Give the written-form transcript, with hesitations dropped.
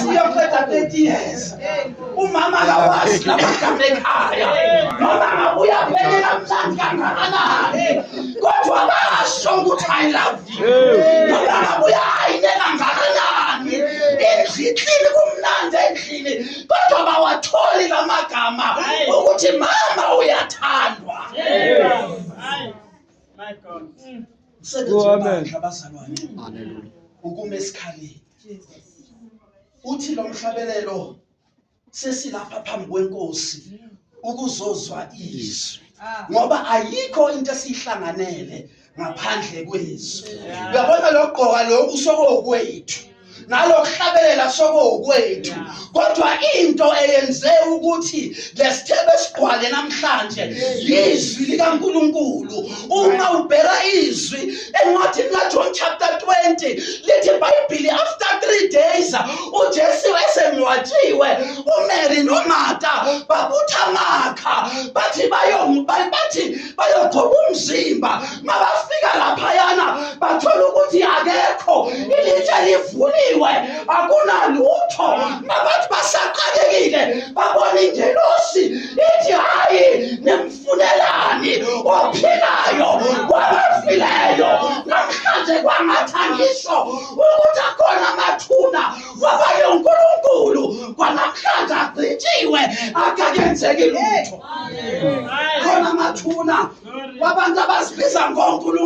Siyoqeda 30 years. Umama akawazi lamagama ekhaya. Noma ngabe uyaphekela mnandi kangakanani. Kodwa akasho ukuthi I love you. Noma ngabe uyayine kangakanani. Indlu kumnandi endlini kodwa bawatholi lamagama ukuthi mama uyathandwa. My God. Umsebenzi webandla abazalwane. Ukuma esikhaleni. Uthi lo mhlabelelo sesilapha phambi kwenkosi ukuzozwa izwi ngoba ayikho into esiyihlanganele ngaphandle kwezwi. Uyabona lokugqoka lokhu sokokwethu nalokuhlabelela sokokwethu kodwa into eyenze ukuthi lesithebe sigqwale namhlanje yizwi likaNkuluNkulu. Uma ubheka izwi encwadini kaJohn chapter 20 lithi iBhayibheli after 3 days uJesu esengcwatshiwe uMary noMartha babutha amakha bathi bathi bayogcoba umzimba. Mabafika laphayana bathola ukuthi akekho, ilitshe livuliwe, akunalutho. Mabathi basaqakekile babona ingelosi ithi hayi nimfunelani ophilayo kwabafileyo. Namhlanje kwangathi angisho ukuthi akhona amathuna kwabanye uNkulunkulu kwanamhlanje agqitshiwe akakenzeki lutho. Khona amathuna kwabantu abazibiza ngoNkulunkulu.